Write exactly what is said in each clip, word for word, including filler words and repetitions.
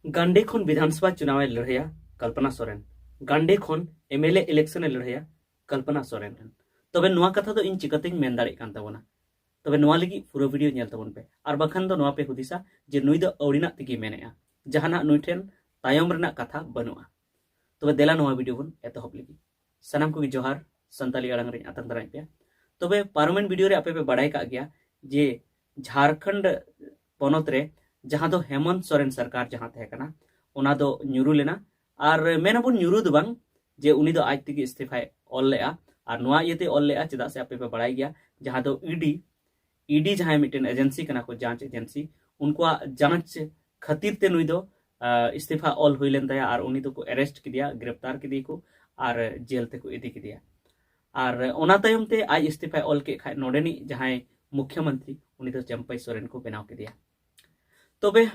ᱜᱟᱱᱰᱮ ᱠᱷᱚᱱ ᱵᱤᱫᱷᱟᱱᱥᱚᱵᱷᱟ ᱪᱩᱱᱟᱣ ᱮ ᱞᱟᱹᱲᱦᱟᱹᱭᱟ ᱠᱚᱞᱯᱚᱱᱟ ᱥᱚᱨᱮᱱ, ᱜᱟᱱᱰᱮ ᱠᱷᱚᱱ ᱮᱢᱮᱞᱮ ᱤᱞᱮᱠᱥᱚᱱ ᱮ ᱞᱟᱹᱲᱦᱟᱹᱭᱟ ᱠᱚᱞᱯᱚᱱᱟ ᱥᱚᱨᱮᱱ᱾ ᱛᱚᱵᱮ ᱱᱚᱣᱟ ᱠᱟᱛᱷᱟ ᱫᱚ ᱤᱧ ᱪᱤᱠᱟᱹᱛᱮᱧ ᱢᱮᱱ ᱫᱟᱲᱮᱭᱟᱜ ᱠᱟᱱ ᱛᱟᱵᱚᱱᱟ? ᱛᱚᱵᱮ ᱱᱚᱣᱟ ᱞᱟᱹᱜᱤᱫ ᱯᱩᱨᱟᱹ ᱵᱷᱤᱰᱤᱭᱳ ᱧᱮᱞ ᱛᱟᱵᱚᱱ ᱯᱮ, ᱟᱨ ᱵᱟᱠᱷᱟᱱ ᱫᱚ ᱱᱚᱣᱟ ᱯᱮ ᱦᱩᱫᱤᱥᱟ ᱡᱮ ᱱᱩᱭ ᱫᱚ ᱟᱹᱣᱲᱤᱱᱟᱜ ᱛᱮᱜᱮ ᱢᱮᱱᱮᱜᱼᱟ, ᱡᱟᱦᱟᱱᱟᱜ ᱱᱩᱭ ᱴᱷᱮᱱ ᱛᱟᱭᱚᱢ ᱨᱮᱱᱟᱜ ᱠᱟᱛᱷᱟ ᱵᱟᱹᱱᱩᱜᱼᱟ᱾ ᱛᱚᱵᱮ ᱫᱮᱞᱟ ᱱᱚᱣᱟ ᱵᱷᱤᱰᱤᱭᱳ ᱵᱚᱱ ᱮᱛᱚᱦᱚᱵ ᱞᱮᱜᱮ᱾ ᱥᱟᱱᱟᱢ ᱠᱚᱜᱮ ᱡᱚᱦᱟᱨ, ᱥᱟᱱᱛᱟᱞᱤ ᱟᱲᱟᱝ ᱨᱤᱧ ᱟᱛᱟᱝ ᱫᱟᱨᱟᱢᱮᱫ ᱯᱮᱭᱟ᱾ ᱛᱚᱵᱮ ᱯᱟᱨᱚᱢᱮᱱ ᱵᱷᱤᱰᱤᱭᱳ ᱨᱮ ᱟᱯᱮ ᱯᱮ ᱵᱟᱲᱟᱭ ᱠᱟᱜ ᱜᱮᱭᱟ ᱡᱮ ᱡᱷᱟᱲᱠᱷᱚᱸᱰ ᱯᱚᱱᱚᱛ ᱨᱮ ᱡᱟᱦᱟᱸ ᱫᱚ ᱦᱮᱢᱚᱱᱛ ᱥᱚᱨᱮᱱ ᱥᱚᱨᱠᱟᱨ ᱡᱟᱦᱟᱸ ᱛᱟᱦᱮᱸ ᱠᱟᱱᱟ, ᱚᱱᱟ ᱫᱚ ᱧᱩᱨᱩ ᱞᱮᱱᱟ᱾ ᱟᱨ ᱢᱮᱱᱟᱵᱚᱱ ᱧᱩᱨᱩ ᱫᱚ ᱵᱟᱝ, ᱡᱮ ᱩᱱᱤ ᱫᱚ ᱟᱡ ᱛᱮᱜᱮ ᱤᱥᱛᱤᱯᱷᱟᱭ ᱚᱞ ᱞᱮᱜᱼᱟ᱾ ᱟᱨ ᱱᱚᱣᱟ ᱤᱭᱟᱹᱛᱮ ᱚᱞ ᱞᱮᱜᱼᱟ, ᱪᱮᱫᱟᱜ ᱥᱮ ᱟᱯᱮ ᱯᱮ ᱵᱟᱲᱟᱭ ᱜᱮᱭᱟ, ᱡᱟᱦᱟᱸ ᱫᱚ ᱤᱰᱤ, ᱤᱰᱤ ᱡᱟᱦᱟᱸᱭ ᱢᱤᱫᱴᱮᱱ ᱮᱡᱮᱱᱥᱤ ᱠᱟᱱᱟ ᱠᱚ, ᱡᱟᱸᱪ ᱮᱡᱮᱱᱥᱤ, ᱩᱱᱠᱩᱣᱟᱜ ᱡᱟᱸᱪ ᱠᱷᱟᱹᱛᱤᱨ ᱛᱮ ᱱᱩᱭ ᱫᱚ, ᱟᱸ, ᱤᱥᱛᱤᱯᱷᱟ ᱚᱞ ᱦᱩᱭ ᱞᱮᱱ ᱛᱟᱭᱟ ᱟᱨ ᱩᱱᱤ ᱫᱚᱠᱚ ᱮᱨᱮᱥᱴ ᱠᱮᱫᱮᱭᱟ, ᱜᱨᱮᱯᱛᱟᱨ ᱠᱮᱫᱮᱭᱟᱠᱚ ᱟᱨ ᱡᱮᱞ ᱛᱮᱠᱚ ᱤᱫᱤ ᱠᱮᱫᱮᱭᱟ᱾ ᱟᱨ ᱚᱱᱟ ᱛᱟᱭᱚᱢ ᱛᱮ ᱟᱡ ᱤᱥᱛᱤᱯᱷᱟᱭ ᱚᱞ ᱠᱮᱫ ᱠᱷᱟᱡ, ᱱᱚᱰᱮᱱᱤᱡ ᱡᱟᱦᱟᱸᱭ ᱢᱩᱠᱷᱭᱚᱢᱚᱱᱛᱨᱤ, ᱩᱱᱤ ᱫᱚ ᱪᱟᱢᱯᱟᱭ ᱥᱚᱨᱮᱱ ᱠᱚ ᱵᱮᱱᱟᱣ ᱠᱮᱫᱮᱭᱟ᱾ ᱛᱚᱵᱮ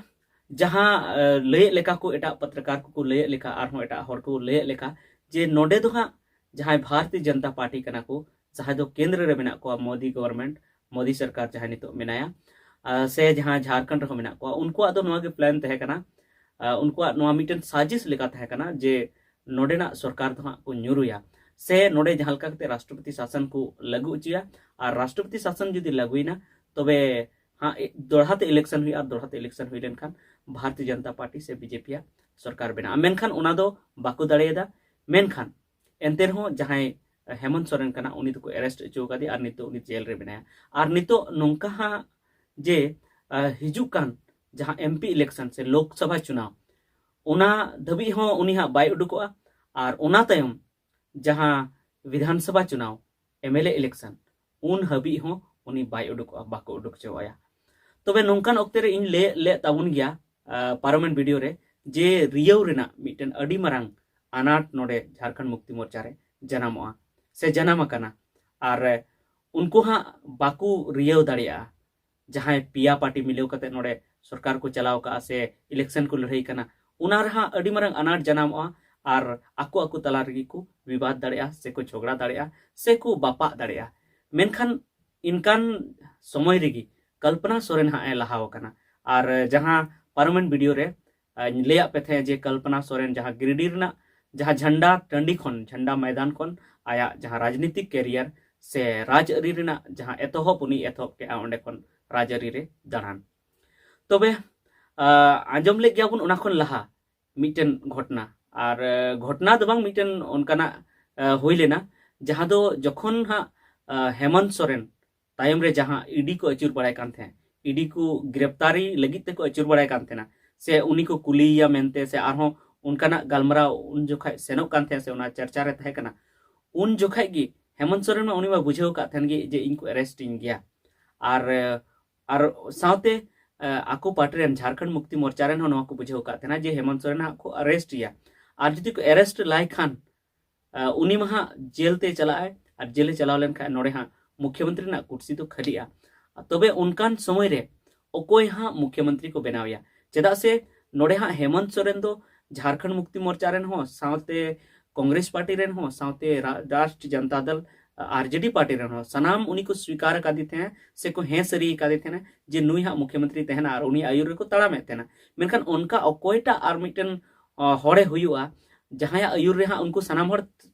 ᱡᱟᱦᱟᱸ, ᱟᱸ, ᱞᱟᱹᱭᱮᱫ ᱞᱮᱠᱟ ᱠᱚ, ᱮᱴᱟᱜ ᱯᱚᱛᱨᱚᱠᱟᱨ ᱠᱚᱠᱚ ᱞᱟᱹᱭᱮᱫ ᱞᱮᱠᱟ, ᱟᱨᱦᱚᱸ ᱮᱴᱟᱜ ᱦᱚᱲ ᱠᱚ ᱞᱟᱹᱭᱮᱫ ᱞᱮᱠᱟ, ᱡᱮ ᱱᱚᱰᱮ ᱫᱚ ᱦᱟᱸᱜ ᱡᱟᱦᱟᱸᱭ ᱵᱷᱟᱨᱚᱛᱤᱭᱚ ᱡᱚᱱᱚᱛᱟ ᱯᱟᱨᱴᱤ ᱠᱟᱱᱟ ᱠᱚ, ᱡᱟᱦᱟᱸᱭ ᱫᱚ ᱠᱮᱱᱫᱨᱚ ᱨᱮ ᱢᱮᱱᱟᱜ ᱠᱚᱣᱟ, ᱢᱳᱫᱤ ᱜᱚᱵᱷᱚᱨᱱᱢᱮᱱᱴ, ᱢᱳᱫᱤ ᱥᱚᱨᱠᱟᱨ ᱡᱟᱦᱟᱸᱭ ᱱᱤᱛᱚᱜ ᱢᱮᱱᱟᱭᱟ, ᱟᱨ ᱥᱮ ᱡᱟᱦᱟᱸ ᱡᱷᱟᱲᱠᱷᱚᱸᱰ ᱨᱮᱦᱚᱸ ᱢᱮᱱᱟᱜ ᱠᱚᱣᱟ, ᱩᱱᱠᱩᱣᱟᱜ ᱫᱚ ᱱᱚᱣᱟ ᱜᱮ ᱯᱞᱟᱱ ᱛᱟᱦᱮᱸ ᱠᱟᱱᱟ᱾ ᱟᱨ ᱩᱱᱠᱩᱣᱟᱜ ᱱᱚᱣᱟ ᱢᱤᱫᱴᱮᱱ ᱥᱟᱡᱤᱥ ᱞᱮᱠᱟ ᱛᱟᱦᱮᱸ ᱠᱟᱱᱟ ᱡᱮ ᱱᱚᱰᱮᱱᱟᱜ ᱥᱚᱨᱠᱟᱨ ᱫᱚ ᱦᱟᱸᱜ ᱠᱚ ᱧᱩᱨᱩᱭᱟ, ᱥᱮ ᱱᱚᱰᱮ ᱡᱟᱦᱟᱸ ᱞᱮᱠᱟ ᱠᱟᱛᱮ ᱨᱟᱥᱴᱨᱚᱯᱚᱛᱤ ᱥᱟᱥᱚᱱ ᱠᱚ ᱞᱟᱹᱜᱩ ᱦᱚᱪᱚᱭᱟ᱾ ᱟᱨ ᱨᱟᱥᱴᱨᱚᱯᱚᱛᱤ ᱥᱟᱥᱚᱱ ᱡᱩᱫᱤ ᱞᱟᱹᱜᱩᱭᱮᱱᱟ, ᱛᱚᱵᱮ ᱦᱟᱸᱜ ᱮ-, ᱫᱚᱲᱦᱟ ᱛᱮ ᱤᱞᱮᱠᱥᱚᱱ ᱦᱩᱭᱩᱜᱼᱟ, ᱟᱨ ᱫᱚᱲᱦᱟ ᱛᱮ ᱤᱞᱮᱠᱥᱚᱱ ᱦᱩᱭ ᱞᱮᱱᱠᱷᱟᱱ ᱵᱷᱟᱨᱚᱛᱤᱭᱚ ᱡᱚᱱᱚᱛᱟ ᱯᱟᱨᱴᱤ ᱥᱮ ᱵᱤᱡᱮᱯᱤ ᱭᱟᱜ ᱥᱚᱨᱠᱟᱨ ᱵᱮᱱᱟᱜᱼᱟ᱾ ᱢᱮᱱᱠᱷᱟᱱ ᱚᱱᱟ ᱫᱚ ᱵᱟᱠᱚ ᱫᱟᱲᱮᱭᱟᱫᱟ᱾ ᱢᱮᱱᱠᱷᱟᱱ ᱮᱱᱛᱮ ᱨᱮᱦᱚᱸ ᱡᱟᱦᱟᱸᱭ ᱦᱮᱢᱚᱱᱛ ᱥᱚᱨᱮᱱ ᱠᱟᱱᱟ, ᱩᱱᱤ ᱫᱚᱠᱚ ᱮᱨᱮᱥᱴ ᱦᱚᱪᱚ ᱟᱠᱟᱫᱮᱭᱟ ᱟᱨ ᱱᱤᱛᱚᱜ ᱩᱱᱤ ᱡᱮᱞ ᱨᱮ ᱢᱮᱱᱟᱭᱟ᱾ ᱟᱨ ᱱᱤᱛᱚᱜ ᱱᱚᱝᱠᱟ ᱦᱟᱸᱜ ᱡᱮ, ᱟᱸ, ᱦᱤᱡᱩᱜ ᱠᱟᱱ ᱡᱟᱦᱟᱸ ᱮᱢᱯᱤ ᱤᱞᱮᱠᱥᱚᱱ ᱥᱮ ᱞᱳᱠᱥᱚᱵᱷᱟ ᱪᱩᱱᱟᱣ, ᱚᱱᱟ ᱫᱷᱟᱹᱵᱤᱡ ᱦᱚᱸ ᱩᱱᱤ ᱦᱟᱸᱜ ᱵᱟᱭ ᱩᱰᱩᱠᱚᱜᱼᱟ᱾ ᱟᱨ ᱚᱱᱟ ᱛᱟᱭᱚᱢ ᱡᱟᱦᱟᱸ ᱵᱤᱫᱷᱟᱱᱥᱚᱵᱷᱟ ᱪᱩᱱᱟᱣ, ᱮᱢᱮᱞᱮ ᱤᱞᱮᱠᱥᱚᱱ, ᱩᱱ ᱦᱟᱹᱵᱤᱡ ᱦᱚᱸ ᱩᱱᱤ ᱵᱟᱭ ᱩᱰᱩᱠᱚᱜᱼᱟ, ᱵᱟᱠᱚ ᱩᱰᱩᱠ ᱦᱚᱪᱚᱣᱟᱭᱟ᱾ ᱛᱚᱵᱮ ᱱᱚᱝᱠᱟᱱ ᱚᱠᱛᱮ ᱨᱮ ᱤᱧ ᱞᱟᱹᱭ ᱞᱮᱫ ᱛᱟᱵᱚᱱ ᱜᱮᱭᱟ, ᱟᱸ, ᱯᱟᱨᱚᱢᱮᱱ ᱵᱷᱤᱰᱤᱭᱳ ᱨᱮ, ᱡᱮ ᱨᱤᱭᱟᱹᱣ ᱨᱮᱱᱟᱜ ᱢᱤᱫᱴᱮᱱ ᱟᱹᱰᱤ ᱢᱟᱨᱟᱝ ᱟᱱᱟᱴ ᱱᱚᱰᱮ ᱡᱷᱟᱲᱠᱷᱚᱸᱰ ᱢᱩᱠᱛᱤ ᱢᱳᱨᱪᱟ ᱨᱮ ᱡᱟᱱᱟᱢᱚᱜᱼᱟ ᱥᱮ ᱡᱟᱱᱟᱢ ᱟᱠᱟᱱᱟ᱾ ᱟᱨ, ᱮ, ᱩᱱᱠᱩ ᱦᱟᱸᱜ ᱵᱟᱠᱚ ᱨᱤᱭᱟᱹᱣ ᱫᱟᱲᱮᱭᱟᱜᱼᱟ᱾ ᱡᱟᱦᱟᱸᱭ ᱯᱮᱭᱟ ᱯᱟᱨᱴᱤ ᱢᱤᱞᱟᱹᱣ ᱠᱟᱛᱮ ᱱᱚᱰᱮ ᱥᱚᱨᱠᱟᱨ ᱠᱚ ᱪᱟᱞᱟᱣ ᱠᱟᱜᱼᱟ ᱥᱮ ᱤᱞᱮᱠᱥᱚᱱ ᱠᱚ ᱞᱟᱹᱲᱦᱟᱹᱭ ᱠᱟᱱᱟ, ᱚᱱᱟ ᱨᱮᱦᱟᱸᱜ ᱟᱹᱰᱤ ᱢᱟᱨᱟᱝ ᱟᱱᱟᱴ ᱡᱟᱱᱟᱢᱚᱜᱼᱟ᱾ ᱟᱨ ᱟᱠᱚ ᱟᱠᱚ ᱛᱟᱞᱟ ᱨᱮᱜᱮ ᱠᱚ ᱵᱤᱵᱟᱫ ᱫᱟᱲᱮᱭᱟᱜᱼᱟ, ᱥᱮ ᱠᱚ ᱡᱷᱚᱜᱽᱲᱟ ᱫᱟᱲᱮᱭᱟᱜᱼᱟ, ᱥᱮ ᱠᱚ ᱵᱟᱯᱟᱜ ᱫᱟᱲᱮᱭᱟᱜᱼᱟ᱾ ᱢᱮᱱᱠᱷᱟᱱ ᱤᱱᱠᱟᱱ ᱥᱚᱢᱚᱭ ᱨᱮᱜᱮ ᱠᱚᱞᱯᱚᱱᱟ ᱥᱚᱨᱮᱱ ᱦᱟᱸᱜ ᱮ ᱞᱟᱦᱟᱣ ᱟᱠᱟᱱᱟ᱾ ᱟᱨ ᱡᱟᱦᱟᱸ ᱯᱟᱨᱚᱢᱮᱱ ᱵᱷᱤᱰᱤᱭᱳ ᱨᱮ ᱟᱨ ᱞᱟᱹᱭᱟᱫ ᱯᱮ ᱛᱟᱦᱮᱸᱫ ᱡᱮ ᱠᱚᱞᱯᱚᱱᱟ ᱥᱚᱨᱮᱱ ᱡᱟᱦᱟᱸ ᱜᱤᱨᱤᱰᱤ ᱨᱮᱱᱟᱜ ᱡᱟᱦᱟᱸ ᱡᱷᱟᱱᱰᱟ ᱴᱟᱺᱰᱤ ᱠᱷᱚᱱ, ᱡᱷᱟᱱᱰᱟ ᱢᱚᱭᱫᱟᱱ ᱠᱷᱚᱱ ᱟᱭᱟᱜ ᱡᱟᱦᱟᱸ ᱨᱟᱡᱽᱱᱤᱛᱤᱠ ᱠᱮᱨᱤᱭᱟᱨ ᱥᱮ ᱨᱟᱡᱽᱟᱹᱨᱤ ᱨᱮᱱᱟᱜ ᱡᱟᱦᱟᱸ ᱮᱛᱚᱦᱚᱵ ᱩᱱᱤ ᱮᱛᱚᱦᱚᱵ ᱠᱮᱜᱼᱟ, ᱚᱸᱰᱮ ᱠᱷᱚᱱ ᱨᱟᱡᱽᱟᱹᱨᱤ ᱨᱮ ᱫᱟᱬᱟᱱ᱾ ᱛᱚᱵᱮ ᱟᱸᱡᱚᱢ ᱞᱮᱫ ᱜᱮᱭᱟᱵᱚᱱ ᱚᱱᱟ ᱠᱷᱚᱱ ᱞᱟᱦᱟ ᱢᱤᱫᱴᱮᱱ ᱜᱷᱚᱴᱱᱟ, ᱟᱨ ᱜᱷᱚᱴᱱᱟ ᱫᱚ ᱵᱟᱝ, ᱢᱤᱫᱴᱮᱱ ᱚᱱᱠᱟᱱᱟᱜ ᱦᱩᱭ ᱞᱮᱱᱟ, ᱡᱟᱦᱟᱸ ᱫᱚ ᱡᱚᱠᱷᱚᱱ ᱦᱟᱸᱜ ᱦᱮᱢᱚᱱᱛ ᱥᱚᱨᱮᱱ ᱛᱟᱭᱚᱢ ᱨᱮ ᱡᱟᱦᱟᱸ ᱤᱰᱤ ᱠᱚ ᱟᱹᱪᱩᱨ ᱵᱟᱲᱟᱭ ᱠᱟᱱ ᱛᱟᱦᱮᱸᱫ, ᱤᱰᱤ ᱠᱚ ᱜᱨᱮᱯᱛᱟᱨᱤ ᱞᱟᱹᱜᱤᱫ ᱛᱮᱠᱚ ᱟᱹᱪᱩᱨ ᱵᱟᱲᱟᱭ ᱠᱟᱱ ᱛᱟᱦᱮᱱᱟ, ᱥᱮ ᱩᱱᱤ ᱠᱚ ᱠᱩᱞᱤᱭᱮᱭᱟ ᱢᱮᱱᱛᱮ, ᱥᱮ ᱟᱨᱦᱚᱸ ᱚᱱᱠᱟᱱᱟᱜ ᱜᱟᱞᱢᱟᱨᱟᱣ ᱩᱱ ᱡᱚᱠᱷᱟᱡ ᱥᱮᱱᱚᱜ ᱠᱟᱱ ᱛᱟᱦᱮᱸᱫ, ᱥᱮ ᱚᱱᱟ ᱪᱟᱨᱪᱟ ᱨᱮ ᱛᱟᱦᱮᱸ ᱠᱟᱱᱟ, ᱩᱱ ᱡᱚᱠᱷᱟᱡ ᱜᱮ ᱦᱮᱢᱚᱱᱛ ᱥᱚᱨᱮᱱ ᱢᱟ ᱩᱱᱤ ᱢᱟ ᱵᱩᱡᱷᱟᱹᱣ ᱟᱠᱟᱫ ᱛᱟᱦᱮᱱ ᱜᱮ ᱡᱮ ᱤᱧ ᱠᱚ ᱮᱨᱮᱥᱴ ᱤᱧ ᱜᱮᱭᱟ᱾ ᱟᱨ ᱟᱨ ᱥᱟᱶᱛᱮ ᱟᱠᱚ ᱯᱟᱨᱴᱤ ᱨᱮᱱ, ᱡᱷᱟᱲᱠᱷᱚᱸᱰ ᱢᱩᱠᱛᱤ ᱢᱳᱨᱪᱟ ᱨᱮᱱ ᱦᱚᱸ ᱱᱚᱣᱟ ᱠᱚ ᱵᱩᱡᱷᱟᱹᱣ ᱟᱠᱟᱫ ᱛᱟᱦᱮᱱᱟ ᱡᱮ ᱦᱮᱢᱚᱱᱛ ᱥᱚᱨᱮᱱ ᱦᱟᱸᱜ ᱠᱚ ᱟᱨᱮᱥᱴ ᱮᱭᱟ, ᱟᱨ ᱡᱩᱫᱤ ᱠᱚ ᱟᱨᱮᱥᱴ ᱞᱟᱭ ᱠᱷᱟᱱ ᱩᱱᱤ ᱢᱟ ᱦᱟᱸᱜ ᱡᱮᱞ ᱛᱮ ᱪᱟᱞᱟᱜ ᱟᱭ, ᱟᱨ ᱡᱮᱞᱮ ᱪᱟᱞᱟᱣ ᱞᱮᱱᱠᱷᱟᱱ ᱱᱚᱰᱮ ᱦᱟᱸᱜ ᱢᱩᱠᱷᱭᱚᱢᱚᱱᱛᱨᱤ ᱨᱮᱱᱟᱜ ᱠᱩᱨᱥᱤ ᱫᱚ ᱠᱷᱟᱹᱞᱤᱜᱼᱟ᱾ ᱛᱚᱵᱮ ᱚᱱᱠᱟᱱ ᱥᱚᱢᱚᱭ ᱨᱮ ᱚᱠᱚᱭ ᱦᱟᱸᱜ ᱢᱩᱠᱷᱭᱚᱢᱚᱱᱛᱨᱤ ᱠᱚ ᱵᱮᱱᱟᱣᱮᱭᱟ? ᱪᱮᱫᱟᱜ ᱥᱮ ᱱᱚᱰᱮ ᱦᱟᱸᱜ ᱦᱮᱢᱚᱱᱛ ᱥᱚᱨᱮᱱ ᱫᱚ ᱡᱷᱟᱲᱠᱷᱚᱸᱰ ᱢᱩᱠᱛᱤ ᱢᱳᱨᱪᱟ ᱨᱮᱱ ᱦᱚᱸ, ᱥᱟᱶᱛᱮ ᱠᱚᱝᱜᱨᱮᱥ ᱯᱟᱨᱴᱤ ᱨᱮᱱ ᱦᱚᱸ, ᱥᱟᱶᱛᱮ ᱨᱟ-, ᱨᱟᱥᱴᱨᱤᱭᱚ ᱡᱚᱱᱛᱟ ᱫᱚᱞ, ᱟᱨᱡᱮᱰᱤ ᱯᱟᱨᱴᱤ ᱨᱮᱱ ᱦᱚᱸ, ᱥᱟᱱᱟᱢ ᱩᱱᱤ ᱠᱚ ᱥᱣᱤᱠᱟᱨ ᱟᱠᱟᱫᱮ ᱛᱟᱦᱮᱸ ᱥᱮᱠᱚ ᱦᱮᱸ ᱥᱟᱹᱨᱤ ᱟᱠᱟᱫᱮ ᱛᱟᱦᱮᱱᱟ ᱡᱮ ᱱᱩᱭ ᱦᱟᱸᱜ ᱢᱩᱠᱷᱭᱚᱢᱚᱱᱛᱨᱤ ᱛᱟᱦᱮᱱᱟ ᱟᱨ ᱩᱱᱤ ᱟᱹᱭᱩᱨ ᱨᱮᱠᱚ ᱛᱟᱲᱟᱢᱮᱫ ᱛᱟᱦᱮᱱᱟ᱾ ᱢᱮᱱᱠᱷᱟᱱ ᱚᱱᱠᱟ ᱚᱠᱚᱭᱴᱟᱜ ᱟᱨ ᱢᱤᱫᱴᱮᱱ ᱦᱚᱲᱮ ᱦᱩᱭᱩᱜᱼᱟ ᱡᱟᱦᱟᱸᱭᱟᱜ ᱟᱹᱭᱩᱨ ᱨᱮ ᱦᱟᱸᱜ ᱩᱱᱠᱩ ᱥᱟᱱᱟᱢ ᱦᱚᱲ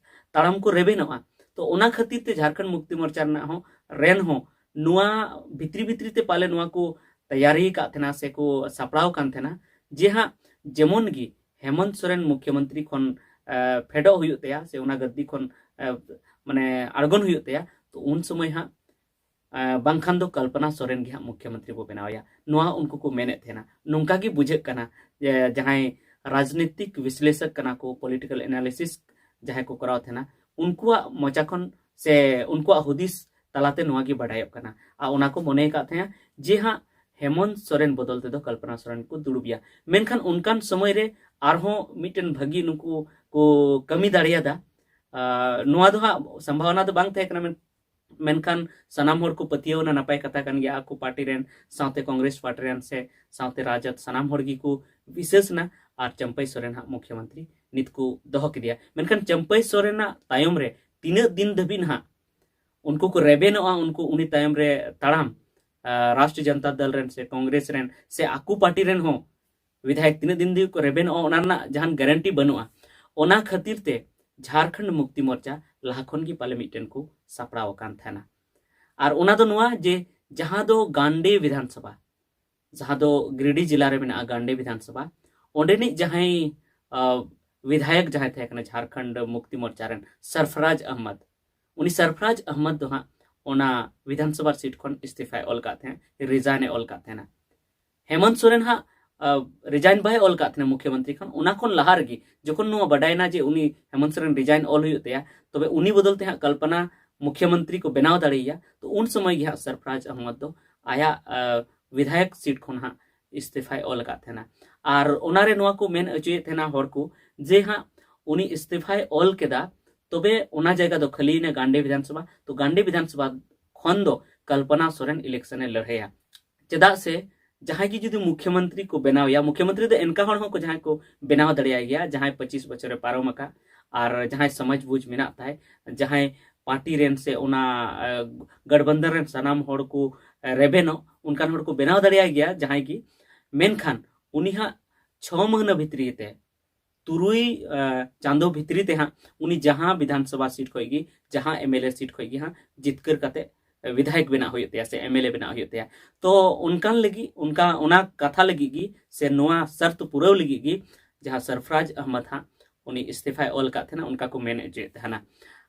ᱛᱟᱲᱟᱢ ᱠᱚ ᱨᱮᱵᱮᱱᱚᱜᱼᱟ᱾ ᱛᱚ ᱚᱱᱟ ᱠᱷᱟᱹᱛᱤᱨ ᱛᱮ ᱡᱷᱟᱲᱠᱷᱚᱸᱰ ᱢᱩᱠᱛᱤ ᱢᱳᱨᱪᱟ ᱨᱮᱱᱟᱜ ᱦᱚᱸ, ᱨᱮᱱ ᱦᱚᱸ ᱱᱚᱣᱟ ᱵᱷᱤᱛᱨᱤ ᱵᱷᱤᱛᱨᱤ ᱛᱮ ᱯᱟᱞᱮ ᱱᱚᱣᱟ ᱠᱚ ᱛᱮᱭᱟᱨᱤ ᱟᱠᱟᱫ ᱛᱟᱦᱮᱱᱟ ᱥᱮᱠᱚ ᱥᱟᱯᱲᱟᱣ ᱟᱠᱟᱱ ᱛᱟᱦᱮᱱᱟ ᱡᱮ ᱦᱟᱸᱜ ᱡᱮᱢᱚᱱ ᱜᱮ ᱦᱮᱢᱚᱱᱛ ᱥᱚᱨᱮᱱ ᱢᱩᱠᱷᱭᱚᱢᱚᱱᱛᱨᱤ ᱠᱷᱚᱱ ᱯᱷᱮᱰᱚᱜ ᱦᱩᱭᱩᱜ ᱛᱟᱭᱟ ᱥᱮ ᱚᱱᱟ ᱜᱟᱹᱫᱽᱫᱤ ᱠᱷᱚᱱ ᱢᱟᱱᱮ ᱟᱬᱜᱚᱱ ᱦᱩᱭᱩᱜ ᱛᱟᱭᱟ, ᱛᱚ ᱩᱱ ᱥᱚᱢᱚᱭ ᱦᱟᱸᱜ ᱵᱟᱝᱠᱷᱟᱱ ᱫᱚ ᱠᱚᱞᱯᱚᱱᱟ ᱥᱚᱨᱮᱱ ᱜᱮ ᱦᱟᱸᱜ ᱢᱩᱠᱷᱭᱚᱢᱚᱱᱛᱨᱤ ᱵᱚ ᱵᱮᱱᱟᱣᱮᱭᱟ, ᱱᱚᱣᱟ ᱩᱱᱠᱩ ᱠᱚ ᱢᱮᱱᱮᱫ ᱛᱟᱦᱮᱱᱟ᱾ ᱱᱚᱝᱠᱟ ᱜᱮ ᱵᱩᱡᱷᱟᱹᱜ ᱠᱟᱱᱟ ᱡᱮ ᱡᱟᱦᱟᱸᱭ ᱨᱟᱡᱽᱱᱤᱛᱤᱠ ᱵᱤᱥᱞᱮᱥᱚᱠ ᱠᱟᱱᱟ ᱠᱚ, ᱯᱚᱞᱤᱴᱤᱠᱟᱞ ᱮᱱᱟᱞᱤᱥᱤᱥ ᱡᱟᱦᱟᱸᱭ ᱠᱚ ᱠᱚᱨᱟᱣ ᱛᱟᱦᱮᱱᱟ, ᱩᱱᱠᱩᱣᱟᱜ ᱢᱚᱪᱟ ᱠᱷᱚᱱ ᱥᱮ ᱩᱱᱠᱩᱣᱟᱜ ᱦᱩᱫᱤᱥ ᱛᱟᱞᱟᱛᱮ ᱱᱚᱣᱟ ᱜᱮ ᱵᱟᱰᱟᱭᱚᱜ ᱠᱟᱱᱟ᱾ ᱟᱨ ᱚᱱᱟ ᱠᱚ ᱢᱚᱱᱮ ᱟᱠᱟᱫ ᱛᱟᱦᱮᱸᱜᱼᱟ ᱡᱮ ᱦᱟᱸᱜ ᱦᱮᱢᱚᱱᱛ ᱥᱚᱨᱮᱱ ᱵᱚᱫᱚᱞ ᱛᱮᱫᱚ ᱠᱚᱞᱯᱚᱱᱟ ᱥᱚᱨᱮᱱ ᱠᱚ ᱫᱩᱲᱩᱵᱮᱭᱟ᱾ ᱢᱮᱱᱠᱷᱟᱱ ᱚᱱᱠᱟᱱ ᱥᱚᱢᱚᱭ ᱨᱮ ᱟᱨᱦᱚᱸ ᱢᱤᱫᱴᱮᱱ ᱵᱷᱟᱹᱜᱤ ᱱᱩᱠᱩ ᱠᱚ ᱠᱟᱹᱢᱤ ᱫᱟᱲᱮᱭᱟᱫᱟ᱾ ᱱᱚᱣᱟ ᱫᱚ ᱦᱟᱸᱜ ᱥᱚᱢᱵᱷᱟᱵᱚᱱᱟ ᱫᱚ ᱵᱟᱝ ᱛᱟᱦᱮᱸ ᱠᱟᱱᱟ, ᱢᱮᱱᱠᱷᱟᱱ ᱥᱟᱱᱟᱢ ᱦᱚᱲ ᱠᱚ ᱯᱟᱹᱛᱭᱟᱹᱣ ᱮᱱᱟ, ᱱᱟᱯᱟᱭ ᱠᱟᱛᱷᱟ ᱠᱟᱱ ᱜᱮᱭᱟ᱾ ᱟᱠᱚ ᱯᱟᱨᱴᱤ ᱨᱮᱱ ᱥᱟᱶᱛᱮ ᱠᱚᱝᱜᱨᱮᱥ ᱯᱟᱨᱴᱤ ᱨᱮᱱ ᱥᱮ ᱥᱟᱶᱛᱮ ᱨᱟᱡᱚᱫ ᱥᱟᱱᱟᱢ ᱦᱚᱲ ᱜᱮᱠᱚ ᱵᱤᱥᱟᱹᱥ ᱮᱱᱟ, ᱟᱨ ᱪᱟᱢᱯᱟᱹᱭ ᱥᱚᱨᱮᱱ ᱦᱟᱸᱜ ᱢᱩᱠᱷᱭᱚᱢᱚᱱᱛᱨᱤ ᱱᱤᱛ ᱠᱚ ᱫᱚᱦᱚ ᱠᱮᱫᱮᱭᱟ᱾ ᱢᱮᱱᱠᱷᱟᱱ ᱪᱟᱢᱯᱟᱹᱭ ᱥᱚᱨᱮᱱ ᱟᱜ ᱛᱟᱭᱚᱢ ᱨᱮ ᱛᱤᱱᱟᱹᱜ ᱫᱤᱱ ᱫᱷᱟᱹᱵᱤᱡ ᱱᱟᱦᱟᱜ ᱩᱱᱠᱩ ᱠᱚ ᱨᱮᱵᱮᱱᱚᱜᱼᱟ, ᱩᱱᱠᱩ ᱩᱱᱤ ᱛᱟᱭᱚᱢ ᱨᱮ ᱛᱟᱲᱟᱢ, ᱨᱟᱥᱴᱨᱤᱭᱚ ᱡᱚᱱᱛᱟ ᱫᱚᱞ ᱨᱮᱱ ᱥᱮ ᱠᱚᱝᱜᱨᱮᱥ ᱨᱮᱱ ᱥᱮ ᱟᱠᱚ ᱯᱟᱨᱴᱤ ᱨᱮᱱ ᱦᱚᱸ ᱵᱤᱫᱷᱟᱭᱚᱠ ᱛᱤᱱᱟᱹᱜ ᱫᱤᱱ ᱫᱷᱟᱹᱵᱤᱡ ᱠᱚ ᱨᱮᱵᱮᱱᱚᱜᱼᱟ, ᱚᱱᱟ ᱨᱮᱱᱟᱜ ᱡᱟᱦᱟᱱ ᱜᱟᱨᱮᱱᱴᱤ ᱵᱟᱹᱱᱩᱜᱼᱟ᱾ ᱚᱱᱟ ᱠᱷᱟᱹᱛᱤᱨ ᱛᱮ ᱡᱷᱟᱲᱠᱷᱚᱸᱰ ᱢᱩᱠᱛᱤ ᱢᱳᱨᱪᱟ ᱞᱟᱦᱟ ᱠᱷᱚᱱ ᱜᱮ ᱯᱟᱞᱮ ᱢᱤᱫᱴᱮᱱ ᱠᱚ ᱥᱟᱯᱲᱟᱣ ᱟᱠᱟᱱ ᱛᱟᱦᱮᱱᱟ᱾ ᱟᱨ ᱚᱱᱟ ᱫᱚ ᱱᱚᱣᱟ ᱡᱮ ᱡᱟᱦᱟᱸ ᱫᱚ ᱜᱟᱱᱰᱮ ᱵᱤᱫᱷᱟᱱ ᱥᱚᱵᱷᱟ, ᱡᱟᱦᱟᱸ ᱫᱚ ᱜᱤᱨᱤᱰᱤ ᱡᱮᱞᱟ ᱨᱮ ᱢᱮᱱᱟᱜᱼᱟ ᱜᱟᱱᱰᱮ ᱵᱤᱫᱷᱟᱱ ᱥᱚᱵᱷᱟ, ᱚᱸᱰᱮᱱᱤᱡ ᱡᱟᱦᱟᱸᱭ ᱟᱸ, ᱵᱤᱫᱷᱟᱭᱚᱠ ᱡᱟᱦᱟᱸᱭ ᱛᱟᱦᱮᱸ ᱠᱟᱱᱟ ᱡᱷᱟᱲᱠᱷᱚᱸᱰ ᱢᱩᱠᱛᱤ ᱢᱳᱨᱪᱟ ᱨᱮᱱ ᱥᱟᱨᱯᱷᱨᱟᱡᱽ ᱟᱦᱢᱟᱫ, ᱩᱱᱤ ᱥᱟᱨᱯᱷᱨᱟᱡᱽ ᱟᱦᱢᱟᱫ ᱫᱚ ᱦᱟᱸᱜ ᱚᱱᱟ ᱵᱤᱫᱷᱟᱱ ᱥᱚᱵᱷᱟ ᱥᱤᱴ ᱠᱷᱚᱱ ᱤᱥᱛᱤᱯᱷᱟᱭ ᱚᱞ ᱠᱟᱜ ᱛᱟᱦᱮᱸ, ᱨᱤᱡᱟᱭᱤᱱ ᱮ ᱚᱞ ᱠᱟᱜ ᱛᱟᱦᱮᱱᱟ᱾ ᱦᱮᱢᱚᱱᱛ ᱥᱚᱨᱮᱱ ᱦᱟᱸᱜ ᱨᱤᱡᱟᱭᱤᱱ ᱵᱟᱭ ᱚᱞ ᱠᱟᱜ ᱛᱟᱦᱮᱱᱟ ᱢᱩᱠᱷᱭᱚᱢᱚᱱᱛᱨᱤ ᱠᱷᱚᱱ, ᱚᱱᱟ ᱠᱷᱚᱱ ᱞᱟᱦᱟ ᱨᱮᱜᱮ ᱡᱚᱠᱷᱚᱱ ᱱᱚᱣᱟ ᱵᱟᱰᱟᱭᱮᱱᱟ ᱡᱮ ᱩᱱᱤ ᱦᱮᱢᱚᱱᱛ ᱥᱚᱨᱮᱱ ᱨᱤᱡᱟᱭᱤᱱ ᱚᱞ ᱦᱩᱭᱩᱜ ᱛᱟᱭᱟ, ᱛᱚᱵᱮ ᱩᱱᱤ ᱵᱚᱫᱚᱞ ᱛᱮ ᱦᱟᱸᱜ ᱠᱚᱞᱯᱚᱱᱟ ᱢᱩᱠᱷᱭᱚᱢᱚᱱᱛᱨᱤ ᱠᱚ ᱵᱮᱱᱟᱣ ᱫᱟᱲᱮᱭᱟᱭᱟ, ᱛᱚ ᱩᱱ ᱥᱚᱢᱚᱭ ᱜᱮ ᱦᱟᱸᱜ ᱥᱟᱨᱯᱷᱨᱟᱡᱽ ᱟᱦᱢᱚᱫ ᱫᱚ ᱟᱭᱟᱜ ᱟᱸ, ᱵᱤᱫᱷᱟᱭᱚᱠ ᱥᱤᱴ ᱠᱷᱚᱱ ᱦᱟᱸᱜ ᱤᱥᱛᱤᱯᱷᱟᱭ ᱚᱞ ᱟᱠᱟᱫ ᱛᱟᱦᱮᱱᱟ᱾ ᱟᱨ ᱚᱱᱟᱨᱮ ᱱᱚᱣᱟ ᱠᱚ ᱢᱮᱱ ᱦᱚᱪᱚᱭᱮᱫ ᱛᱟᱦᱮᱱᱟ ᱦᱚᱲ ᱠᱚ ᱡᱮ ᱦᱟᱸᱜ ᱩᱱᱤ ᱤᱥᱛᱤᱯᱷᱟᱭ ᱚᱞ ᱠᱮᱫᱟ, ᱛᱚᱵᱮ ᱚᱱᱟ ᱡᱟᱭᱜᱟ ᱫᱚ ᱠᱷᱟᱹᱞᱤᱭᱮᱱᱟ ᱜᱟᱱᱰᱮ ᱵᱤᱫᱷᱟᱱ ᱥᱚᱵᱷᱟ᱾ ᱛᱚ ᱜᱟᱱᱰᱮ ᱵᱤᱫᱷᱟᱱ ᱥᱚᱵᱷᱟ ᱠᱷᱚᱱ ᱫᱚ ᱠᱚᱞᱯᱚᱱᱟ ᱥᱚᱨᱮᱱ ᱤᱞᱮᱠᱥᱚᱱ ᱮ ᱞᱟᱹᱲᱦᱟᱹᱭᱟ᱾ ᱪᱮᱫᱟᱜ ᱥᱮ ᱡᱟᱦᱟᱸᱭ ᱜᱮ ᱡᱩᱫᱤ ᱢᱩᱠᱷᱭᱚᱢᱚᱱᱛᱨᱤ ᱠᱚ ᱵᱮᱱᱟᱣᱮᱭᱟ, ᱢᱩᱠᱷᱭᱚᱢᱚᱱᱛᱨᱤ ᱫᱚ ᱮᱱᱠᱟ ᱦᱚᱲ ᱦᱚᱸᱠᱚ ᱡᱟᱦᱟᱸᱭ ᱠᱚ ᱵᱮᱱᱟᱣ ᱫᱟᱲᱮᱭᱟᱭ ᱜᱮᱭᱟ, ᱡᱟᱦᱟᱸᱭ ᱯᱚᱸᱪᱤᱥ ᱵᱚᱪᱷᱚᱨᱮ ᱯᱟᱨᱚᱢ ᱟᱠᱟᱫ ᱟᱨ ᱡᱟᱦᱟᱸᱭ ᱥᱚᱢᱟᱡᱽ ᱵᱩᱡᱽ ᱢᱮᱱᱟᱜ ᱛᱟᱭ, ᱡᱟᱦᱟᱸᱭ ᱯᱟᱨᱴᱤ ᱨᱮᱱ ᱥᱮ ᱚᱱᱟ ᱟᱸ, ᱜᱟᱴᱵᱚᱱᱫᱷᱚᱱ ᱨᱮᱱ ᱥᱟᱱᱟᱢ ᱦᱚᱲ ᱠᱚ ᱟᱸ, ᱨᱮᱵᱮᱱᱚᱜ, ᱚᱱᱠᱟᱱ ᱦᱚᱲ ᱠᱚ ᱵᱮᱱᱟᱣ ᱫᱟᱲᱮᱭᱟᱭ ᱜᱮᱭᱟ ᱡᱟᱦᱟᱸᱭ ᱜᱮ᱾ ᱢᱮᱱᱠᱷᱟᱱ ᱩᱱᱤ ᱦᱟᱸᱜ ᱪᱷᱚ ᱢᱟᱹᱦᱱᱟᱹ ᱵᱷᱤᱛᱨᱤ ᱛᱮ, ᱛᱩᱨᱩᱭ ᱟᱸ, ᱪᱟᱸᱫᱚ ᱵᱷᱤᱛᱨᱤ ᱛᱮ ᱦᱟᱸᱜ ᱩᱱᱤ ᱡᱟᱦᱟᱸ ᱵᱤᱫᱷᱟᱱ ᱥᱚᱵᱷᱟ ᱥᱤᱴ ᱠᱷᱚᱡ ᱜᱮ, ᱡᱟᱦᱟᱸ ᱮᱢ ᱮᱞ ᱮ ᱥᱤᱴ ᱠᱷᱚᱡ ᱜᱮ ᱦᱟᱸᱜ ᱡᱤᱛᱠᱟᱹᱨ ᱠᱟᱛᱮ ᱵᱤᱫᱷᱟᱭᱚᱠ ᱵᱮᱱᱟᱣ ᱦᱩᱭᱩᱜ ᱛᱟᱭᱟ ᱥᱮ ᱮᱢ ᱮᱞ ᱮ ᱵᱮᱱᱟᱣ ᱦᱩᱭᱩᱜ ᱛᱟᱭᱟ᱾ ᱛᱚ ᱚᱱᱠᱟᱱ ᱞᱟᱹᱜᱤᱫ, ᱚᱱᱠᱟ, ᱚᱱᱟ ᱠᱟᱛᱷᱟ ᱞᱟᱹᱜᱤᱫ ᱜᱮ ᱥᱮ ᱱᱚᱣᱟ ᱥᱟᱨᱛ ᱯᱩᱨᱟᱹᱣ ᱞᱟᱹᱜᱤᱫ ᱜᱮ ᱡᱟᱦᱟᱸ ᱥᱟᱨᱯᱷᱨᱟᱡᱽ ᱟᱦᱢᱚᱫ ᱦᱟᱸᱜ ᱩᱱᱤ ᱤᱥᱛᱤᱯᱷᱟᱭ ᱚᱞ ᱟᱠᱟᱫ ᱛᱟᱦᱮᱱᱟ, ᱚᱱᱠᱟ ᱠᱚ ᱢᱮᱱ ᱦᱚᱪᱚᱭᱮᱫ ᱛᱟᱦᱮᱱᱟ᱾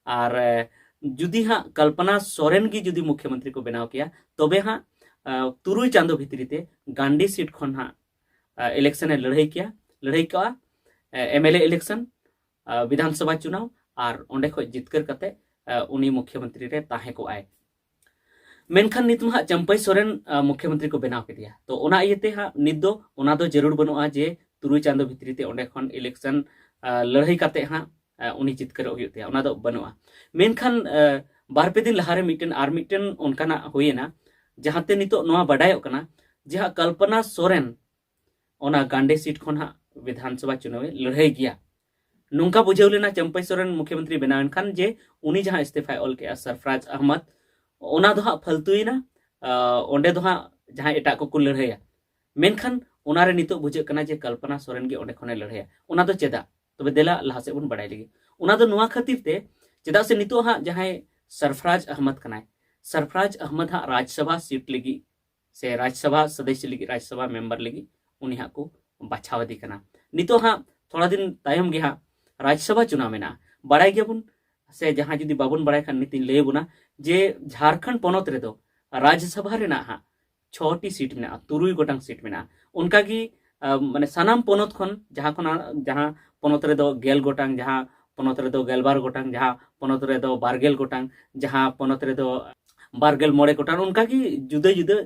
ᱟᱨ ᱟᱸ, ᱡᱩᱫᱤ ᱦᱟᱸᱜ ᱠᱚᱞᱯᱚᱱᱟ ᱥᱚᱨᱮᱱ ᱜᱮ ᱡᱩᱫᱤ ᱢᱩᱠᱷᱭᱚᱢᱚᱱᱛᱨᱤ ᱠᱚ ᱵᱮᱱᱟᱣ ᱠᱮᱭᱟ, ᱛᱚᱵᱮ ᱦᱟᱸᱜ ᱟᱸ, ᱛᱩᱨᱩᱭ ᱪᱟᱸᱫᱚ ᱵᱷᱤᱛᱨᱤ ᱛᱮ ᱜᱟᱱᱰᱤ ᱥᱤᱴ ᱠᱷᱚᱱ ᱦᱟᱸᱜ ᱟᱸ, ᱤᱞᱮᱠᱥᱚᱱ ᱮ ᱞᱟᱹᱲᱦᱟᱹᱭ ᱠᱮᱭᱟ, ᱞᱟᱹᱲᱦᱟᱹᱭ ᱠᱚᱜᱼᱟ, ᱟᱸ, ᱮᱢ ᱮᱞ ᱮ ᱤᱞᱮᱠᱥᱚᱱ, ᱟᱸ, ᱵᱤᱫᱷᱟᱱ ᱥᱚᱵᱷᱟ ᱪᱩᱱᱟᱣ, ᱟᱨ ᱚᱸᱰᱮ ᱠᱷᱚᱡ ᱡᱤᱛᱠᱟᱹᱨ ᱠᱟᱛᱮ ᱟᱸ, ᱩᱱᱤ ᱢᱩᱠᱷᱭᱚᱢᱚᱱᱛᱨᱤ ᱨᱮ ᱛᱟᱦᱮᱸ ᱠᱚᱜᱼᱟᱭ᱾ ᱢᱮᱱᱠᱷᱟᱱ ᱱᱤᱛ ᱢᱟ ᱦᱟᱸᱜ ᱪᱟᱢᱯᱟᱹᱭ ᱥᱚᱨᱮᱱ ᱟᱸ, ᱢᱩᱠᱷᱭᱚᱢᱚᱱᱛᱨᱤ ᱠᱚ ᱵᱮᱱᱟᱣ ᱠᱮᱫᱮᱭᱟ᱾ ᱛᱚ ᱚᱱᱟ ᱤᱭᱟᱹᱛᱮ ᱦᱟᱸᱜ ᱱᱤᱛ ᱫᱚ ᱚᱱᱟ ᱫᱚ ᱡᱟᱹᱨᱩᱲ ᱵᱟᱹᱱᱩᱜᱼᱟ ᱡᱮ ᱛᱩᱨᱩᱭ ᱪᱟᱸᱫᱚ ᱵᱷᱤᱛᱨᱤ ᱛᱮ ᱚᱸᱰᱮ ᱠᱷᱚᱱ ᱤᱞᱮᱠᱥᱚᱱ ᱟᱸ, ᱞᱟᱹᱲᱦᱟᱹᱭ ᱠᱟᱛᱮ ᱦᱟᱸᱜ ᱟᱸ, ᱩᱱᱤ ᱡᱤᱛᱠᱟᱹᱨᱚᱜ ᱦᱩᱭᱩᱜ ᱛᱟᱭᱟ, ᱚᱱᱟ ᱫᱚ ᱵᱟᱹᱱᱩᱜᱼᱟ᱾ ᱢᱮᱱᱠᱷᱟᱱ ᱟᱸ, ᱵᱟᱨ ᱯᱮ ᱫᱤᱱ ᱞᱟᱦᱟᱨᱮ ᱢᱤᱫᱴᱮᱱ ᱟᱨ ᱢᱤᱫᱴᱮᱱ ᱚᱱᱠᱟᱱᱟᱜ ᱦᱩᱭᱮᱱᱟ, ᱡᱟᱦᱟᱸᱛᱮ ᱱᱤᱛᱚᱜ ᱱᱚᱣᱟ ᱵᱟᱰᱟᱭᱚᱜ ᱠᱟᱱᱟ ᱡᱮ ᱦᱟᱸᱜ ᱠᱚᱞᱯᱚᱱᱟ ᱥᱚᱨᱮᱱ ᱚᱱᱟ ᱜᱟᱱᱰᱮ ᱥᱤᱴ ᱠᱷᱚᱱ ᱦᱟᱸᱜ ᱵᱤᱫᱷᱟᱱ ᱥᱚᱵᱷᱟ ᱪᱩᱱᱟᱣ ᱮ ᱞᱟᱹᱲᱦᱟᱹᱭ ᱜᱮᱭᱟ᱾ ᱱᱚᱝᱠᱟ ᱵᱩᱡᱷᱟᱹᱣ ᱞᱮᱱᱟ ᱪᱟᱢᱯᱟᱹᱭ ᱥᱚᱨᱮᱱ ᱢᱩᱠᱷᱭᱚᱢᱚᱱᱛᱨᱤ ᱵᱮᱱᱟᱣ ᱮᱱ ᱠᱷᱟᱱ ᱡᱮ ᱩᱱᱤ ᱡᱟᱦᱟᱸ ᱤᱥᱛᱤᱯᱷᱟᱭ ᱚᱞ ᱠᱮᱜᱼᱟ ᱥᱟᱨᱯᱷᱨᱟᱡᱽ ᱟᱦᱢᱚᱫ, ᱚᱱᱟ ᱫᱚ ᱦᱟᱸᱜ ᱯᱷᱟᱹᱞᱛᱩᱭᱮᱱᱟ, ᱟᱸ, ᱚᱸᱰᱮ ᱫᱚ ᱦᱟᱸᱜ ᱡᱟᱦᱟᱸᱭ ᱮᱴᱟᱜ ᱠᱚᱠᱚ ᱞᱟᱹᱲᱦᱟᱹᱭᱟ᱾ ᱢᱮᱱᱠᱷᱟᱱ ᱚᱱᱟᱨᱮ ᱱᱤᱛᱚᱜ ᱵᱩᱡᱷᱟᱹᱜ ᱠᱟᱱᱟ ᱡᱮ ᱠᱚᱞᱯᱚᱱᱟ ᱥᱚᱨᱮᱱ ᱜᱮ ᱚᱸᱰᱮ ᱠᱷᱚᱱᱮ ᱞᱟᱹᱲᱦᱟᱹᱭᱟ᱾ ᱚᱱᱟ ᱫᱚ ᱪᱮᱫᱟᱜ? ᱛᱚᱵᱮ ᱫᱮᱞᱟ ᱞᱟᱦᱟ ᱥᱮᱫ ᱵᱚᱱ ᱵᱟᱲᱟᱭ ᱞᱮᱜᱮ᱾ ᱚᱱᱟ ᱫᱚ ᱱᱚᱣᱟ ᱠᱷᱟᱹᱛᱤᱨ ᱛᱮ, ᱪᱮᱫᱟᱜ ᱥᱮ ᱱᱤᱛᱚᱜ ᱦᱟᱸᱜ ᱡᱟᱦᱟᱸᱭ ᱥᱟᱨᱯᱷᱨᱟᱡᱽ ᱟᱦᱢᱚᱫ ᱠᱟᱱᱟᱭ, ᱥᱟᱨᱯᱷᱨᱟᱡᱽ ᱟᱦᱢᱚᱫ ᱦᱟᱸᱜ ᱨᱟᱡᱽᱥᱚᱵᱷᱟ ᱥᱤᱴ ᱞᱟᱹᱜᱤᱫ ᱥᱮ ᱨᱟᱡᱽᱥᱚᱵᱷᱟ ᱥᱚᱫᱚᱥᱭᱚ ᱞᱟᱹᱜᱤᱫ, ᱨᱟᱡᱽᱥᱚᱵᱷᱟ ᱢᱮᱢᱵᱟᱨ ᱞᱟᱹᱜᱤᱫ ᱩᱱᱤ ᱦᱟᱸᱜ ᱠᱚ ᱵᱟᱪᱷᱟᱣ ᱮᱫᱮ ᱠᱟᱱᱟ᱾ ᱱᱤᱛᱚᱜ ᱦᱟᱸᱜ ᱛᱷᱚᱲᱟ ᱫᱤᱱ ᱛᱟᱭᱚᱢ ᱜᱮ ᱦᱟᱸᱜ ᱨᱟᱡᱽᱥᱚᱵᱷᱟ ᱪᱩᱱᱟᱣ ᱢᱮᱱᱟᱜᱼᱟ᱾ ᱵᱟᱲᱟᱭ ᱜᱮᱭᱟᱵᱚᱱ ᱥᱮ ᱡᱟᱦᱟᱸᱭ ᱡᱩᱫᱤ ᱵᱟᱵᱚᱱ ᱵᱟᱲᱟᱭ ᱠᱷᱟᱱ ᱱᱤᱛᱤᱧ ᱞᱟᱹᱭ ᱟᱵᱚᱱᱟ ᱡᱮ ᱡᱷᱟᱲᱠᱷᱚᱸᱰ ᱯᱚᱱᱚᱛ ᱨᱮᱫᱚ ᱨᱟᱡᱽᱥᱚᱵᱷᱟ ᱨᱮᱱᱟᱜ ᱦᱟᱸᱜ ᱪᱷᱚᱴᱤ ᱥᱤᱴ ᱢᱮᱱᱟᱜᱼᱟ, ᱛᱩᱨᱩᱭ ᱜᱚᱴᱟᱝ ᱥᱤᱴ ᱢᱮᱱᱟᱜᱼᱟ᱾ ᱚᱱᱠᱟᱜᱮ ᱟᱸ, ᱢᱟᱱᱮ ᱥᱟᱱᱟᱢ ᱯᱚᱱᱚᱛ ᱠᱷᱚᱱ ᱡᱟᱦᱟᱸ ᱠᱷᱚᱱᱟᱜ, ᱡᱟᱦᱟᱸ ᱯᱚᱱᱚᱛ ᱨᱮᱫᱚ ᱜᱮᱞ ᱜᱚᱴᱟᱝ, ᱡᱟᱦᱟᱸ ᱯᱚᱱᱚᱛ ᱨᱮᱫᱚ ᱜᱮᱞᱵᱟᱨ ᱜᱚᱴᱟᱝ, ᱡᱟᱦᱟᱸ ᱯᱚᱱᱚᱛ ᱨᱮᱫᱚ ᱵᱟᱨᱜᱮᱞ ᱜᱚᱴᱟᱝ, ᱡᱟᱦᱟᱸ ᱯᱚᱱᱚᱛ ᱨᱮᱫᱚ ᱵᱟᱨᱜᱮᱞ ᱢᱚᱬᱮ ᱜᱚᱴᱟᱝ, ᱚᱱᱠᱟᱜᱮ ᱡᱩᱫᱟᱹ ᱡᱩᱫᱟᱹ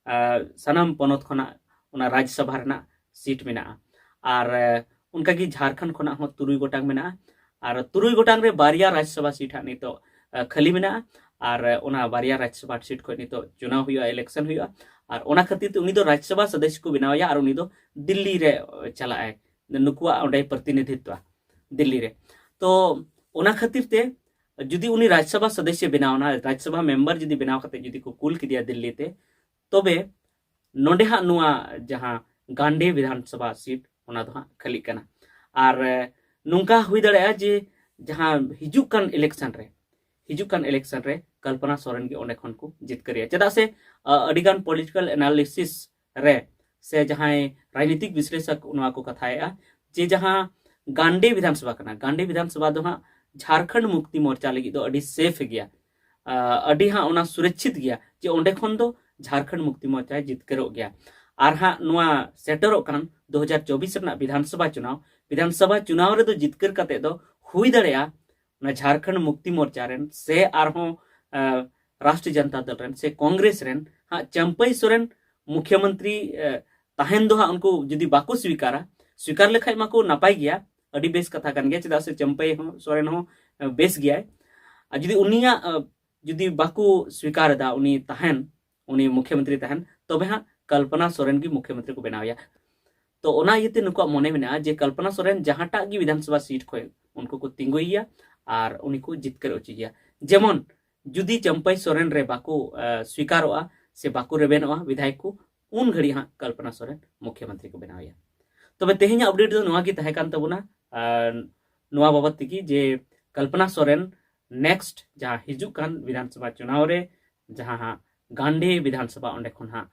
ᱟᱸ, ᱥᱟᱱᱟᱢ ᱯᱚᱱᱚᱛ ᱠᱷᱚᱱᱟᱜ ᱚᱱᱟ ᱨᱟᱡᱽᱥᱚᱵᱷᱟ ᱨᱮᱱᱟᱜ ᱥᱤᱴ ᱢᱮᱱᱟᱜᱼᱟ᱾ ᱟᱨ ᱟᱸ, ᱚᱱᱠᱟᱜᱮ ᱡᱷᱟᱲᱠᱷᱚᱸᱰ ᱠᱷᱚᱱᱟᱜ ᱦᱚᱸ ᱛᱩᱨᱩᱭ ᱜᱚᱴᱟᱝ ᱢᱮᱱᱟᱜᱼᱟ᱾ ᱟᱨ ᱛᱩᱨᱩᱭ ᱜᱚᱴᱟᱝ ᱨᱮ ᱵᱟᱨᱭᱟ ᱨᱟᱡᱽᱥᱚᱵᱷᱟ ᱥᱤᱴ ᱦᱟᱸᱜ ᱱᱤᱛᱚᱜ ᱟᱸ, ᱠᱷᱟᱹᱞᱤ ᱢᱮᱱᱟᱜᱼᱟ᱾ ᱟᱨ ᱟᱸ, ᱚᱱᱟ ᱵᱟᱨᱭᱟ ᱨᱟᱡᱽᱥᱚᱵᱷᱟ ᱥᱤᱴ ᱠᱷᱚᱱ ᱱᱤᱛᱚᱜ ᱪᱩᱱᱟᱣ ᱦᱩᱭᱩᱜᱼᱟ, ᱤᱞᱮᱠᱥᱚᱱ ᱦᱩᱭᱩᱜᱼᱟ᱾ ᱟᱨ ᱚᱱᱟ ᱠᱷᱟᱹᱛᱤᱨ ᱛᱮ ᱩᱱᱤ ᱫᱚ ᱨᱟᱡᱽᱥᱚᱵᱷᱟ ᱥᱚᱫᱚᱥᱭᱚ ᱠᱚ ᱵᱮᱱᱟᱣᱮᱭᱟ ᱟᱨ ᱩᱱᱤ ᱫᱚ ᱫᱤᱞᱞᱤ ᱨᱮ ᱪᱟᱞᱟᱜᱼᱟᱭ, ᱱᱩᱠᱩᱣᱟᱜ ᱚᱸᱰᱮ ᱯᱨᱚᱛᱤᱱᱤᱫᱷᱤᱛᱣᱟ ᱫᱤᱞᱞᱤ ᱨᱮ᱾ ᱛᱚ ᱚᱱᱟ ᱠᱷᱟᱹᱛᱤᱨ ᱛᱮ ᱡᱩᱫᱤ ᱩᱱᱤ ᱨᱟᱡᱽᱥᱚᱵᱷᱟ ᱥᱚᱫᱚᱥᱭᱚ ᱵᱮᱱᱟᱣ ᱮᱱᱟ, ᱨᱟᱡᱽᱥᱚᱵᱷᱟ ᱢᱮᱢᱵᱟᱨ ᱡᱩᱫᱤ ᱵᱮᱱᱟᱣ ᱠᱟᱛᱮ ᱡᱩᱫᱤ ᱠᱚ ᱠᱩᱞ ᱠᱮᱫᱮᱭᱟ ᱫᱤᱞᱞᱤ ᱛᱮ, ᱛᱚᱵᱮ ᱱᱚᱰᱮ ᱦᱟᱸᱜ ᱱᱚᱣᱟ ᱡᱟᱦᱟᱸ ᱜᱟᱱᱰᱮ ᱵᱤᱫᱷᱟᱱ ᱥᱚᱵᱷᱟ ᱥᱤᱴ, ᱚᱱᱟ ᱫᱚ ᱦᱟᱸᱜ ᱠᱷᱟᱹᱞᱤᱜ ᱠᱟᱱᱟ᱾ ᱟᱨ ᱟᱸ, ᱱᱚᱝᱠᱟ ᱦᱩᱭ ᱫᱟᱲᱮᱭᱟᱜᱼᱟ ᱡᱮ ᱡᱟᱦᱟᱸ ᱦᱤᱡᱩᱜ ᱠᱟᱱ ᱤᱞᱮᱠᱥᱚᱱ ᱨᱮ, ᱦᱤᱡᱩᱜ ᱠᱟᱱ ᱤᱞᱮᱠᱥᱚᱱ ᱨᱮ ᱠᱚᱞᱯᱚᱱᱟ ᱥᱚᱨᱮᱱ ᱜᱮ ᱚᱸᱰᱮ ᱠᱷᱚᱱ ᱠᱚ ᱡᱤᱛᱠᱟᱹᱨᱮᱭᱟ᱾ ᱪᱮᱫᱟᱜ ᱥᱮ ᱟᱸ, ᱟᱹᱰᱤᱜᱟᱱ ᱯᱚᱞᱤᱴᱤᱠᱟᱞ ᱮᱱᱟᱞᱤᱥᱤᱥ ᱨᱮ ᱥᱮ ᱡᱟᱦᱟᱸᱭ ᱨᱟᱡᱽᱱᱤᱛᱤᱠ ᱵᱤᱥᱞᱮᱥᱚᱠ ᱱᱚᱣᱟ ᱠᱚ ᱠᱟᱛᱷᱟᱭᱮᱫᱼᱟ ᱡᱮ ᱡᱟᱦᱟᱸ ᱜᱟᱱᱰᱮ ᱵᱤᱫᱷᱟᱱ ᱥᱚᱵᱷᱟ ᱠᱟᱱᱟ, ᱜᱟᱱᱰᱮ ᱵᱤᱫᱷᱟᱱ ᱥᱚᱵᱷᱟ ᱫᱚ ᱦᱟᱸᱜ ᱡᱷᱟᱲᱠᱷᱚᱸᱰ ᱢᱩᱠᱛᱤ ᱢᱳᱨᱪᱟ ᱞᱟᱹᱜᱤᱫ ᱫᱚ ᱟᱹᱰᱤ ᱥᱮᱯᱷ ᱜᱮᱭᱟ, ᱟᱸ, ᱟᱹᱰᱤ ᱦᱟᱸᱜ ᱚᱱᱟ ᱥᱩᱨᱚᱠᱪᱷᱤᱛ ᱜᱮᱭᱟ ᱡᱮ ᱚᱸᱰᱮ ᱠᱷᱚᱱ ᱫᱚ ᱡᱷᱟᱲᱠᱷᱚᱸᱰ ᱢᱩᱠᱛᱤ ᱢᱳᱨᱪᱟᱭ ᱡᱤᱛᱠᱟᱹᱨᱚᱜ ᱜᱮᱭᱟ᱾ ᱟᱨ ᱦᱟᱸᱜ ᱱᱚᱣᱟ ᱥᱮᱴᱮᱨᱚᱜ ᱠᱟᱱ ᱫᱩ ᱦᱟᱡᱟᱨ ᱪᱚᱵᱵᱤᱥ ᱨᱮᱱᱟᱜ ᱵᱤᱫᱷᱟᱱ ᱥᱚᱵᱷᱟ ᱪᱩᱱᱟᱣ, ᱵᱤᱫᱷᱟᱱ ᱥᱚᱵᱷᱟ ᱪᱩᱱᱟᱣ ᱨᱮᱫᱚ ᱡᱤᱛᱠᱟᱹᱨ ᱠᱟᱛᱮ ᱫᱚ ᱦᱩᱭ ᱫᱟᱲᱮᱭᱟᱜᱼᱟ ᱚᱱᱟ ᱡᱷᱟᱲᱠᱷᱚᱸᱰ ᱢᱩᱠᱛᱤ ᱢᱳᱨᱪᱟ ᱨᱮᱱ ᱥᱮ ᱟᱨᱦᱚᱸ ᱟᱸ, ᱨᱟᱥᱴᱨᱤᱭᱚ ᱡᱚᱱᱛᱟ ᱫᱚᱞ ᱨᱮᱱ ᱥᱮ ᱠᱚᱝᱜᱨᱮᱥ ᱨᱮᱱ ᱦᱟᱸᱜ ᱪᱟᱢᱯᱟᱹᱭ ᱥᱚᱨᱮᱱ ᱢᱩᱠᱷᱭᱟᱹᱢᱚᱱᱛᱨᱤ ᱟᱸ, ᱛᱟᱦᱮᱱ ᱫᱚ ᱦᱟᱸᱜ ᱩᱱᱠᱩ ᱡᱩᱫᱤ ᱵᱟᱠᱚ ᱥᱣᱤᱠᱟᱨᱟ, ᱥᱣᱤᱠᱟᱨ ᱞᱮᱠᱷᱟᱡ ᱢᱟᱠᱚ ᱱᱟᱯᱟᱭ ᱜᱮᱭᱟ, ᱟᱹᱰᱤ ᱵᱮᱥ ᱠᱟᱛᱷᱟ ᱠᱟᱱ ᱜᱮᱭᱟ, ᱪᱮᱫᱟᱜ ᱥᱮ ᱪᱟᱢᱯᱟᱹᱭ ᱦᱚᱸ ᱥᱚᱨᱮᱱ ᱦᱚᱸ ᱟᱸ, ᱵᱮᱥ ᱜᱮᱭᱟᱭ᱾ ᱟᱨ ᱡᱩᱫᱤ ᱩᱱᱤᱭᱟᱜ ᱟᱸ, ᱡᱩᱫᱤ ᱵᱟᱠᱚ ᱥᱣᱤᱠᱟᱨ ᱮᱫᱟ ᱩᱱᱤ ᱛᱟᱦᱮᱱ, ᱩᱱᱤ ᱢᱩᱠᱷᱭᱟᱹᱢᱚᱱᱛᱨᱤ ᱛᱟᱦᱮᱱ, ᱛᱚᱵᱮ ᱦᱟᱸᱜ ᱠᱚᱞᱯᱚᱱᱟ ᱥᱚᱨᱮᱱ ᱜᱮ ᱢᱩᱠᱷᱭᱟᱹᱢᱚᱱᱛᱨᱤ ᱠᱚ ᱵᱮᱱᱟᱣᱮᱭᱟ᱾ ᱛᱚ ᱚᱱᱟ ᱤᱭᱟᱹᱛᱮ ᱱᱩᱠᱩᱣᱟᱜ ᱢᱚᱱᱮ ᱢᱮᱱᱟᱜᱼᱟ ᱡᱮ ᱠᱚᱞᱯᱚᱱᱟ ᱥᱚᱨᱮᱱ ᱡᱟᱦᱟᱸᱴᱟᱜ ᱜᱮ ᱵᱤᱫᱷᱟᱱ ᱥᱚᱵᱷᱟ ᱥᱤᱴ ᱠᱷᱚᱱ ᱩᱱᱠᱩ ᱠᱚ ᱛᱤᱸᱜᱩᱭᱮᱭᱟ ᱟᱨ ᱩᱱᱤ ᱠᱚ ᱡᱤᱛᱠᱟᱹᱨ ᱦᱚᱪᱚᱭᱮᱭᱟ᱾ ᱡᱮᱢᱚᱱ ᱡᱩᱫᱤ ᱪᱟᱢᱯᱟᱹᱭ ᱥᱚᱨᱮᱱ ᱨᱮ ᱵᱟᱠᱚ ᱟᱸ, ᱥᱣᱤᱠᱟᱨᱚᱜᱼᱟ ᱥᱮ ᱵᱟᱠᱚ ᱨᱮᱵᱮᱱᱚᱜᱼᱟ ᱵᱤᱫᱷᱟᱭᱚᱠ ᱠᱚ, ᱩᱱ ᱜᱷᱟᱹᱲᱤᱡ ᱦᱟᱸᱜ ᱠᱚᱞᱯᱚᱱᱟ ᱥᱚᱨᱮᱱ ᱢᱩᱠᱷᱭᱚᱢᱚᱱᱛᱨᱤ ᱠᱚ ᱵᱮᱱᱟᱣᱮᱭᱟ᱾ ᱛᱚᱵᱮ ᱛᱮᱦᱮᱧᱟᱜ ᱟᱯᱰᱮᱴ ᱫᱚ ᱱᱚᱣᱟ ᱜᱮ ᱛᱟᱦᱮᱸ ᱠᱟᱱ ᱛᱟᱵᱚᱱᱟ᱾ ᱟᱨ ᱱᱚᱣᱟ ᱵᱟᱵᱚᱛ ᱛᱮᱜᱮ ᱡᱮ ᱠᱚᱞᱯᱚᱱᱟ ᱥᱚᱨᱮᱱ ᱱᱮᱠᱥᱴ ᱡᱟᱦᱟᱸ ᱦᱤᱡᱩᱜ ᱠᱟᱱ ᱵᱤᱫᱷᱟᱱ ᱥᱚᱵᱷᱟ ᱪᱩᱱᱟᱣ ᱨᱮ ᱡᱟᱦᱟᱸ ᱦᱟᱸᱜ ᱜᱟᱱᱰᱤ ᱵᱤᱫᱷᱟᱱ ᱥᱚᱵᱷᱟ ᱚᱸᱰᱮ ᱠᱷᱚᱱ ᱦᱟᱸᱜ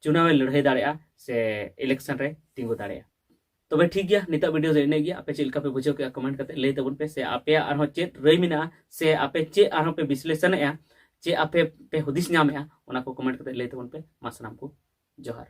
ᱪᱩᱱᱟᱣ ᱮ ᱞᱟᱹᱲᱦᱟᱹᱭ ᱫᱟᱲᱮᱭᱟᱜᱼᱟ ᱥᱮ ᱤᱞᱮᱠᱥᱚᱱ ᱨᱮ ᱛᱤᱸᱜᱩ ᱫᱟᱲᱮᱭᱟᱜᱼᱟ᱾ ᱛᱚᱵᱮ ᱴᱷᱤᱠ ᱜᱮᱭᱟ, ᱱᱤᱛᱚᱜ ᱵᱷᱤᱰᱤᱭᱳ ᱫᱚ ᱤᱱᱟᱹᱜ ᱜᱮ᱾ ᱟᱯᱮ ᱪᱮᱫ ᱞᱮᱠᱟ ᱯᱮ ᱵᱩᱡᱷᱟᱹᱣ ᱠᱮᱫᱼᱟ ᱠᱚᱢᱮᱱᱴ ᱠᱟᱛᱮ ᱞᱟᱹᱭ ᱛᱟᱵᱚᱱ ᱯᱮ, ᱥᱮ ᱟᱯᱮᱭᱟᱜ ᱟᱨᱦᱚᱸ ᱪᱮᱫ ᱨᱟᱹᱭ ᱢᱮᱱᱟᱜᱼᱟ, ᱥᱮ ᱟᱯᱮ ᱪᱮᱫ ᱟᱨᱦᱚᱸ ᱯᱮ ᱵᱤᱥᱞᱮᱥᱚᱱᱮᱫᱼᱟ, ᱪᱮᱫ ᱟᱯᱮ ᱯᱮ ᱦᱩᱫᱤᱥ ᱧᱟᱢᱮᱫᱼᱟ, ᱚᱱᱟ ᱠᱚ ᱠᱚᱢᱮᱱᱴ ᱠᱟᱛᱮ ᱞᱟᱹᱭ ᱛᱟᱵᱚᱱ ᱯᱮ᱾ ᱢᱟ ᱥᱟᱱᱟᱢ ᱠᱚ ᱡᱚᱦᱟᱨ᱾